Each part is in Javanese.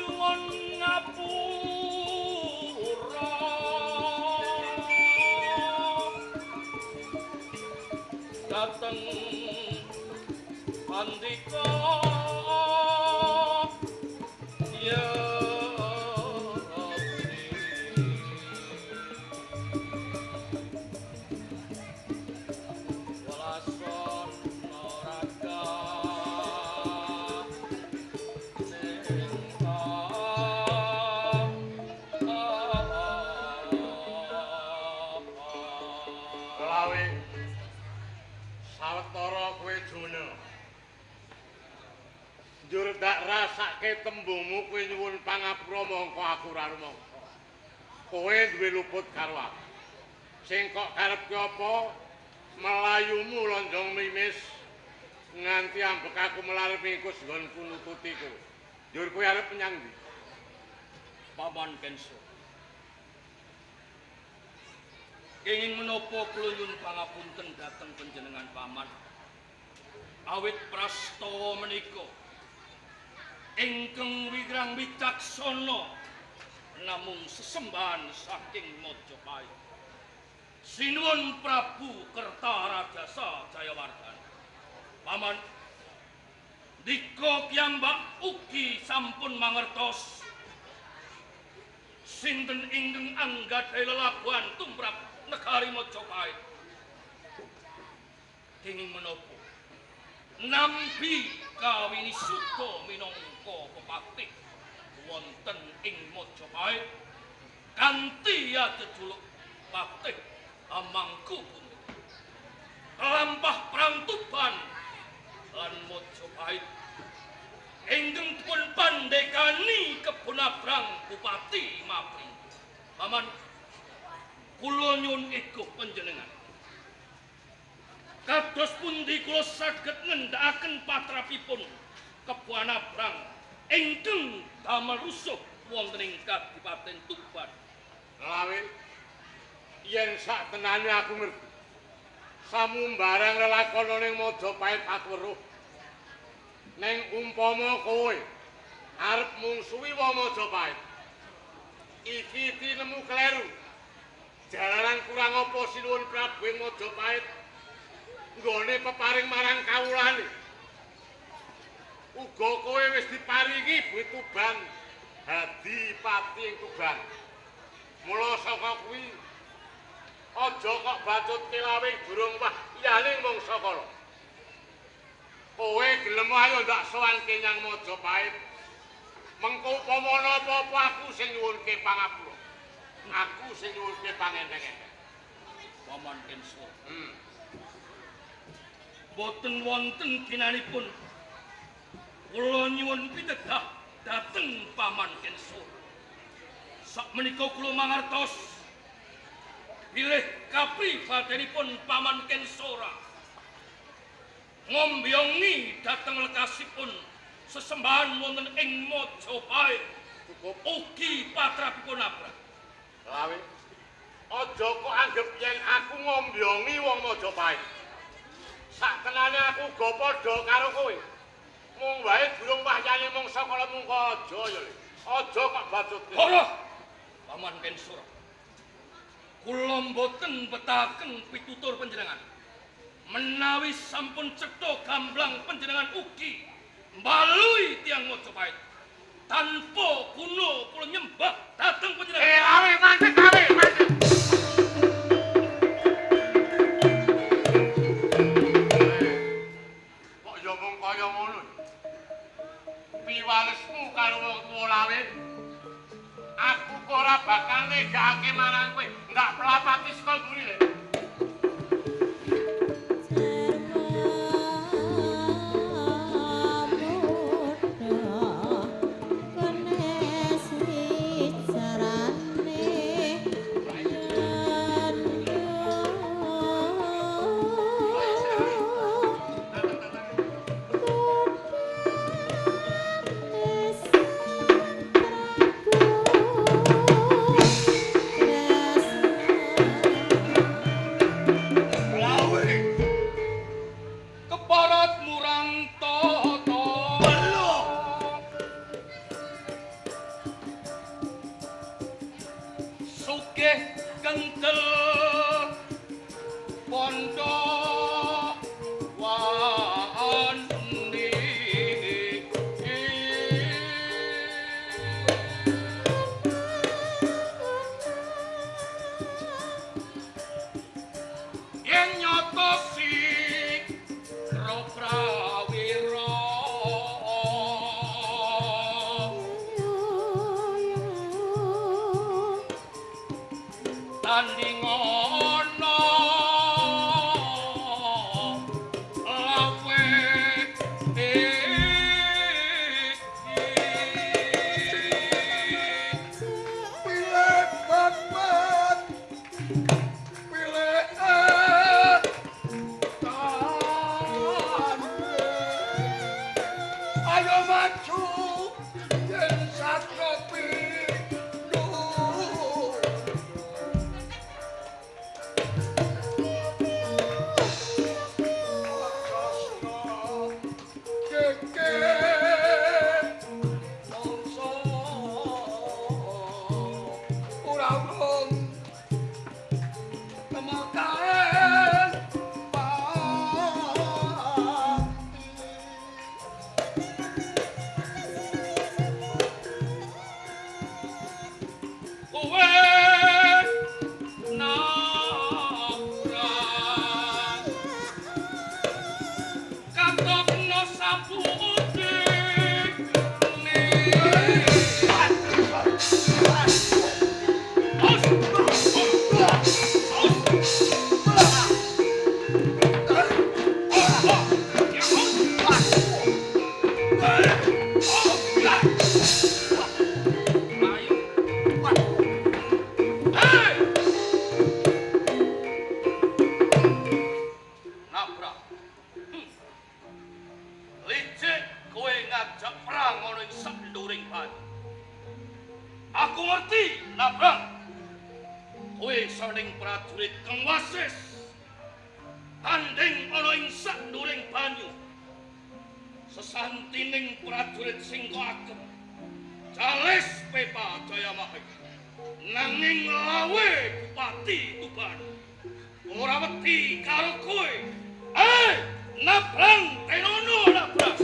Nyuwun ngapura dhateng pandika ya. Lawe sawetara kowe Juna. Njur dak rasake tembungmu kowe nyuwun pangapura mongko aku ora rumangsa. Kowe duwe luput karo aku. Sing kok karepke apa? Melayumu lonjong mimis nganti ambek aku melar mingkus nggonku nututi kowe. Njur kowe arep menyang ndi? Paman Kenso. Kenging menapa kula nyuwun pangapunten dhateng panjenengan paman. Awit prastawa menika ingkang wirang wicaksana namung sesembahan saking Majapahit. Sinuwun Prabu Kertarajasa Jayawardana. Paman, ndika piyambak ugi sampun mangertos sinten ingkang anggadhahi lelabuhan tumrap negari Majapahit. Kenging menapa nampi kawinisudha minangka pepatih wonten ing Majapahit kanthi ajejuluk Patih Amangkubumi. Lampah perang Tuban lan Majapahit ingkang dipun pandhekani Kebon Abrang Bupati Mapring. Paman, kula nyuwun iguh panjenengan. Kados pundi kula saged ngendhakaken patrapipun Kebon Abrang ingkang damel rusuh wonten ing Kadipaten Tuban. Lawe yen sak tenane aku ngerti. Samumbarang lelakon ning Majapahit aku weruh. Ning umpama kowe arep mungsuhi wong Majapahit, iki tinemu kleru. Jalaran kurang apa Sinuwun Prabu ing Majapahit nggone peparing marang kawulane. Uga kowe wis diparingi Bumi Tuban, Hadipati ing Tuban. Mula saka kuwi aja kok bacutke lawe durung wahyane mangsa kala. Kowe gelem ayo ndak sowanke nyang Majapahit. Mengko upama ana apa-apa aku sing nyuwunke pangapura. Aku sing nyuwunke pangenteng-enteng. Paman Kenso. Boten wonten ginanipun kula nyuwun pitedah dhateng Paman Kenso. Sakmenika kula mangertos bilih kapribadenipun Paman Kensora ngombyongi dhateng lekasipun sesembahan wonten ing Majapahit. Cukup ugi patrapipun Abrah. Lawe, aja kok anggep yen aku ngombyongi wong Majapahit. Saktenane aku uga padha karo kowe. Mung wae durung wahyane mangsa kala mungko aja ya Le. Aja kok bacutke. Ora, Paman Kensora. Kula mboten betaken pitutur panjenengan. Menawi sampun cetha gamblang panjenengan ugi mbalui tiyang Majapahit. Tanpa guna kula nyembah dhateng panjenengan. Lawe mandek lawe, mandek. Kok ya mung kaya ngono. Piwalesmu karo wong tuwa lawe. Aku kok ora bakal negake marang kowe. Ndak pelapati saka mburi le. Kendel Pondok Wani. Yen nyata sira prawira tanding ana lawe. Pilih banget, pilih ayo maju yen satya pinu. Keke mongso ora urung temekaen pati. Kowe nabrak katokno saputine. Ayo. Hei! Nabrak. Licik kowe ngajak perang ana ing saknduring banyu. Aku ngerti, nabrak. Kowe saning prajurit kang wasis. Tanding ana ing saknduring banyu. Sesantining prajurit sing kok agem. Jales Pepa Jayamahe. Nanging lawe Bupati Tuban ora wedi karo kowe. Eh, nabrang tenono nabrak.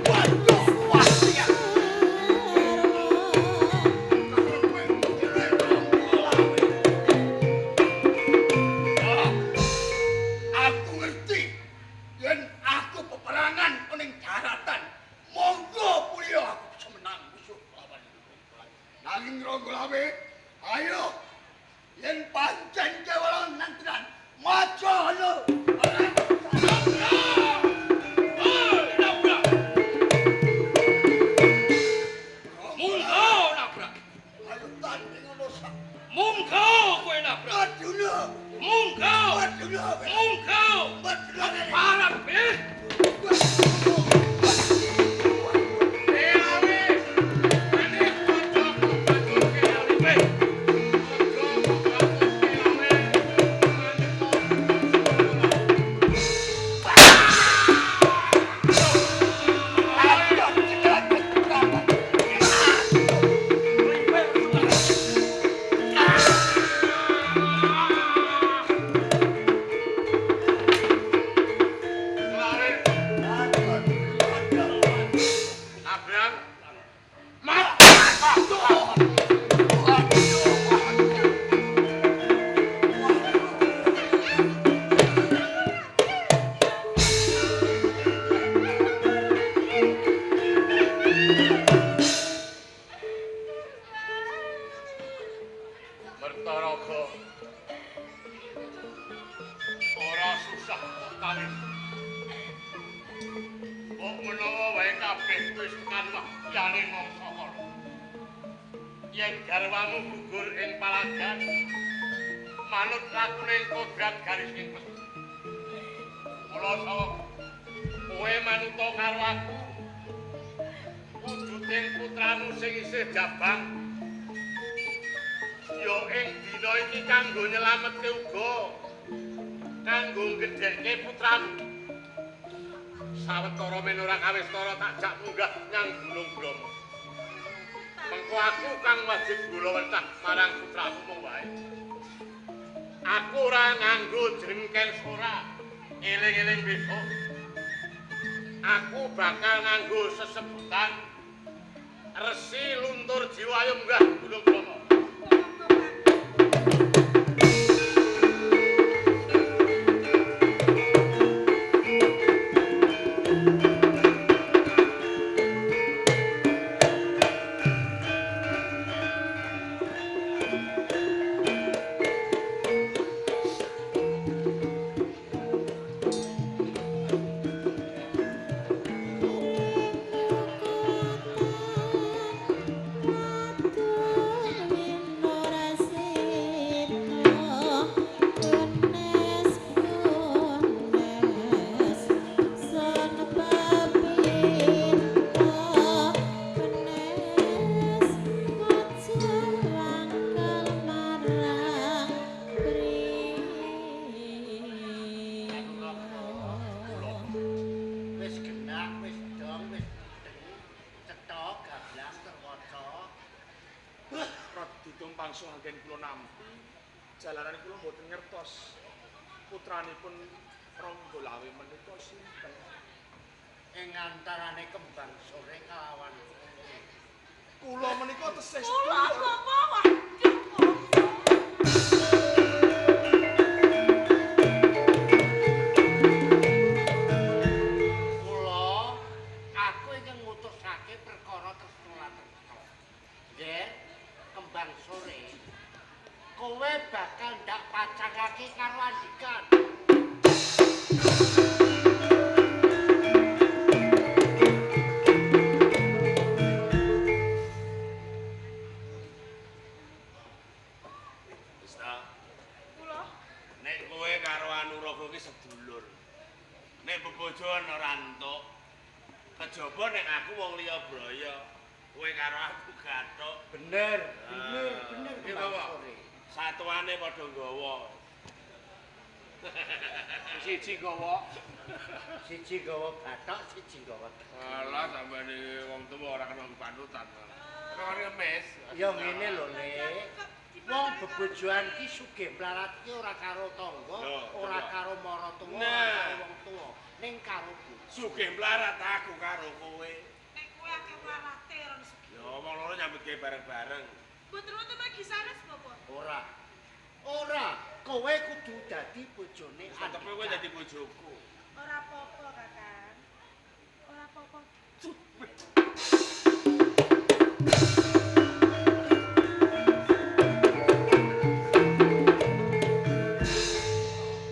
Waduh, wah, ya. Aku ngerti yen aku peperangan ning daratan, monggo puliya aku bisa menang musuh lawan. Nanging Ronggolawe, ayo yen pancen kewala nantenan, maca lho. Hei, nabrak. Munggo nabrak. Ayo tanding ono sak. Munggo kowe nabrak. Maduna, Munggo. maduna, Munggo. maduna. Parah, Bih. Lawe, ini aja kok bacutke lawe. Bih. Aja kok bacutke lawe. Maneka Mertaraga ora susah kok tali. Mbok menawa wae kabeh wis tekan wahyane mangsa kala. Yen garwamu gugur ing palagan, manut lakune kodrat garis ing pesthi. Mula saka kowe manuta karo aku, wujuding putramu sing isih jabang Ya ing dina iki kanggo nyelametke uga kanggo gedhekke putramu. Sawetara men ora kawistara tak jak munggah nyang Gunung Bromo. Mengko aku kang wajib gulawentah marang putramu mung wae. Aku ora nganggo jeneng Kensora. Eling-eling besok aku bakal nganggo sesebutan Resi Luntur Jiwa. Ayo munggah Gunung Bromo. Jalaran kula mboten ngertos putranipun Rangga Lawe menika sinten. Ing antarane kembang sore kalawan kula menika tesih kula apa waduh. Kula aku ingkang ngutusake perkara tresna lan tresna. Nggih, kembang sore kowe bakal ndak pacangake karo Andikan. Wis ta. Kula nek kowe karo Anuraga ki sedulur. Nek bebojoan ora entuk. Kejaba nek aku wong liya braya, kowe karo aku gathuk. Bener, bener, bener. Kembang sore. Satuane padha nggawa. Siji nggawa, siji nggawa bathok, siji nggawa. Alah sampeyan iki wong tuwa ora kena panutan. Ora ngemis. Ya ngene lho, Le. Wong bebojoan ki sugih mlarat ki ora karo tangga, ora karo maratuwa, ora karo wong tuwa, ning karo bojo. Sugih mlarat aku karo kowe. Nek kowe akeh mlarate ora sugih. Ya wong loro nyambut gawe bareng-bareng. Mboten wonten lagi sanes, Bapak. Ora. Ora, kowe kudu dadi bojone Andika. Tepe kowe dadi bojoku. Ora apa-apa, Kakang. Ora apa-apa.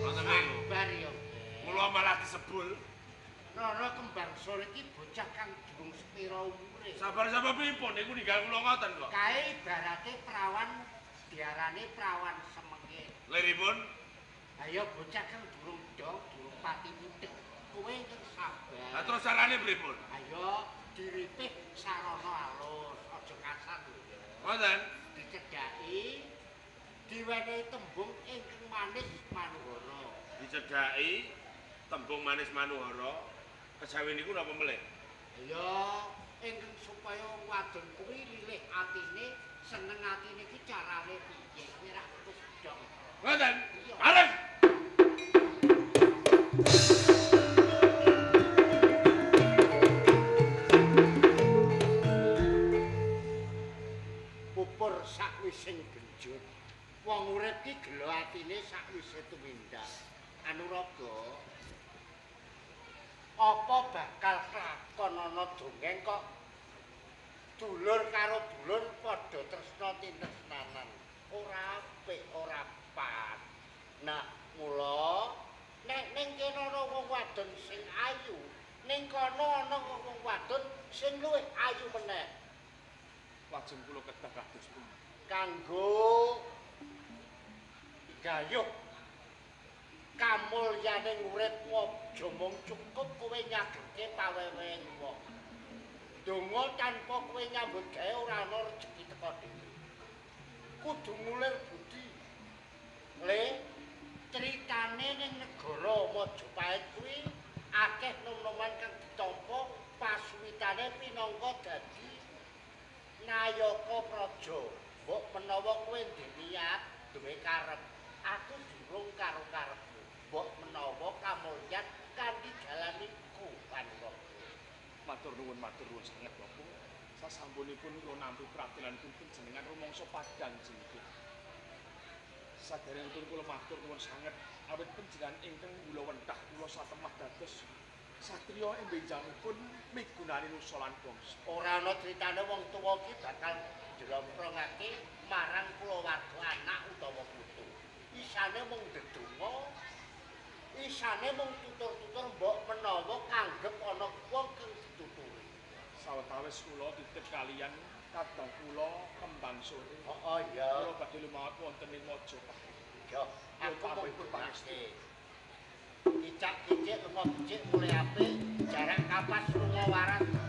Ngoten niku. Sabar ya. Mula malah disebul. Rara kembang sore iki bocah kang durung sepira umure. Sabar-sabar pripun niku ninggal kula ngoten kok. Kae ibarate prawan diarani prawan semengit. Liripun? Ayo bocah kang durung dong, durung pati mudeng. Kowe ingkang sabar. Lah terus carane pripun? Ayo diripih sarana alus, aja kasar lho. Ngoten. Dicedhaki diwenehi tembung ingkang manis manuhara. Dicedhaki tembung manis manuhara. Kejawi niku napa melih? Ya ingkang supaya wadon kuwi lilih atine, seneng atine iki carane piye? Kowe ra wis dong. Ngoten. Bareng. Pupur sakwising genjot. Wong urip ki gelo atine sakwise tumindak. Anuraga, apa bakal kelakon ana dongeng kok dulur karo dulur padha tresna tinresnanan? Ora apik, ora pas. Nah, mula nek ning kene ana wong wadon sing ayu, ning kono ana wong wadon sing luwih ayu meneh. Lajeng kula kedah kados pundi? Kanggo gayuh kamulyane urip aja mung cukup kowe nyageke pawewehe wong. Donga tanpa kowe nyambut gawe ora ana rejeki teko dhewe. Kudu ngulir budi. Le, critane ning negara Majapahit kuwi akeh nom-noman kang ditampa pasuwitane pinangka dadi nayaka praja. Mbok menawa kowe ndek niat duwe karep, aku durung karo karepmu. Mbok menawa kamulyan kanthi dalan iku Panuraga. Matur nuwun sanget Bapak. Sasampunipun kula nampi pratelanipun panjenengan rumangsa padang jingkih. Saderengipun kula matur nuwun sanget awit panjenengan ingkang ngulawentah kula satemah dados satriya embenjanipun migunani nusa lan bangsa. Ora ana critane wong tuwa iki bakal njlomprongake marang kulawarga anak utawa putu. Isane mung ndedonga, isane mung tutur-tutur mbok menawa kanggep ana wong kang dituturi. Sawetawis kula titip kaliyan kadang kula kembang sore. Heeh ya. Kula badhe lumawat wonten ing Majapahit. Ya, aku mung pangestu. Kicak-kicik lunga becik mulai apik, jarak kapas lunga waras.